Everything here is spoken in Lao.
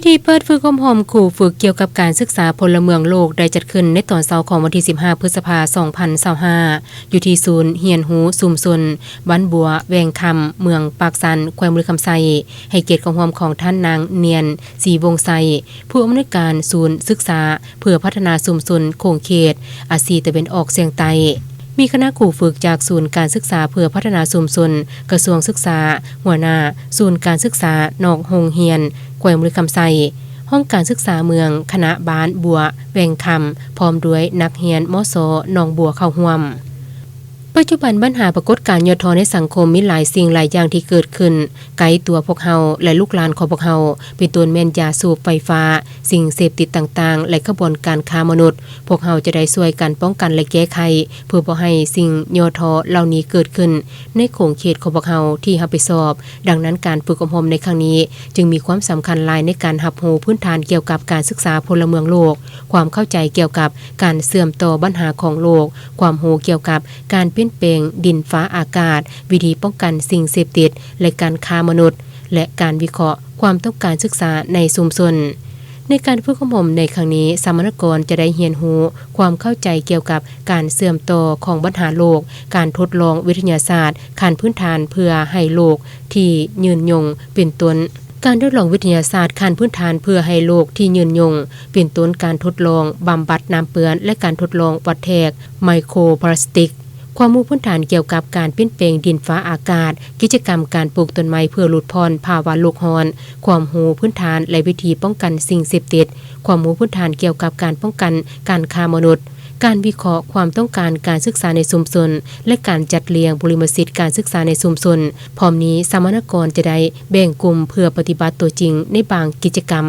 ພິທີເປີດຝຶກອົບຮົມຄູຝຶກກ່ຽວກັບການສຶກສາພົນລະເມືອງໂລກ ໄດ້ຈັດຂຶ້ນໃນຕອນເຊົ້າຂອງວັນທີສິບຫ້າ ພຶດສະພາ ສອງພັນຊາວຫ້າ ຢູ່ທີ່ສູນຮຽນຮູ້ຊຸມຊົນບ້ານບົວແວງຄຳ ເມືອງປາກຊັນ ແຂວງບໍລິຄຳໄຊ, ໃຫ້ກຽດເຂົ້າຮ່ວມຂອງທ່ານນາງ ນຽນ ສີວົງໄຊ, ຜູ້ອຳນວຍການສູນສຶກສາເພື່ອພັດທະນາຊຸມຊົນຂົງເຂດອາຊີຕາເວັນອອກສຽງໃຕ້. ມີຄະນະຄູຝຶກຈາກສູນການສຶກສາເພື່ອພັດທະນາຊຸມຊົນ ກະຊວງສຶກສາ, ຫົວໜ້າສູນການສຶກສານອກໂຮງຮຽນແຂວງບໍລິຄຳໄຊ, ຫ້ອງການສຶກສາເມືອງ, ຄະນະບ້ານບົວແວງຄຳ ພ້ອມດ້ວຍນັກຮຽນ ມສ ໜອງບົວ ເຂົ້າຮ່ວມ. ປັດຈຸບັນບັນຫາປາກົດການຫຍໍ້ທໍ້ໃນສັງຄົມມີຫຼາຍສິ່ງຫຼາຍຢ່າງທີ່ເກີດຂຶ້ນໃກ້ຕົວພວກເຮົາ ແລະ ລູກຫຼານຂອງພວກເຮົາ, ເປັນຕົ້ນແມ່ນຢາສູບ, ໄຟຟ້າ, ສິ່ງເສບຕິດຕ່າງໆ ແລະ ຂະບວນການຄ້າມະນຸດ. ພວກເຮົາຈະໄດ້ຊ່ວຍກັນປ້ອງກັນ ແລະ ແກ້ໄຂ ເພື່ອບໍ່ໃຫ້ສິ່ງຫຍໍ້ທໍ້ເຫຼົ່ານີ້ເກີດຂຶ້ນໃນຂົງເຂດຂອງພວກເຮົາທີ່ຮັບຜິດຊອບ. ດັ່ງນັ້ນ, ການຝຶກອົບຮົມໃນຄັ້ງນີ້ຈຶ່ງມີຄວາມສຳຄັນຫຼາຍໃນການຮັບຮູ້ພື້ນຖານກ່ຽວກັບການສຶກສາພົນລະເມືອງໂລກ, ຄວາມເຂົ້າໃຈກ່ຽວກັບການເຊື່ອມຕໍ່ບັນຫາຂອງໂລກ, ຄວາມຮູ້ກ່ຽວກັບການປ່ຽນແປງດິນຟ້າອາກາດ, ວິທີປ້ອງກັນສິ່ງເສບຕິດ ແລະ ການຄ້າມະນຸດ ແລະ ການວິເຄາະຄວາມຕ້ອງການສຶກສາໃນຊຸມຊົນ. ໃນການຝຶກອົບຮົມໃນຄັ້ງນີ້, ສຳມະນາກອນຈະໄດ້ຮຽນຮູ້ຄວາມເຂົ້າໃຈກ່ຽວກັບການເຊື່ອມຕໍ່ຂອງບັນຫາໂລກ, ການທົດລອງວິທະຍາສາດຂັ້ນພື້ນຖານເພື່ອໃຫ້ໂລກທີ່ຍືນຍົງ ເປັນຕົ້ນ ການທົດລອງວິທະຍາສາດຂັ້ນພື້ນຖານເພື່ອໃຫ້ໂລກທີ່ຍືນຍົງ ເປັນຕົ້ນການທົດລອງບຳບັດນ້ຳເປື້ອນ ແລະ ການທົດລອງວັດແທກໄມໂຄຣພລາສຕິກ, ຄວາມຮູ້ພື້ນຖານກ່ຽວກັບການປ່ຽນແປງດິນຟ້າອາກາດ, ກິດຈະກຳການປູກຕົ້ນໄມ້ເພື່ອຫຼຸດຜ່ອນພາວະໂລກຮ້ອນ, ຄວາມຮູ້ພື້ນຖານ ແລະ ວິທີປ້ອງກັນສິ່ງເສບຕິດ, ຄວາມຮູ້ພື້ນຖານກ່ຽວກັບການປ້ອງກັນການຄ້າມະນຸດ, ການວິເຄາະຄວາມຕ້ອງການການສຶກສາໃນຊຸມຊົນ ແລະ ການຈັດລຽງບຸລິມະສິດການສຶກສາໃນຊຸມຊົນ. ພ້ອມນີ້, ສຳມະນາກອນຈະໄດ້ແບ່ງກຸ່ມເພື່ອປະຕິບັດຕົວຈິງໃນບາງກິດຈະກຳ.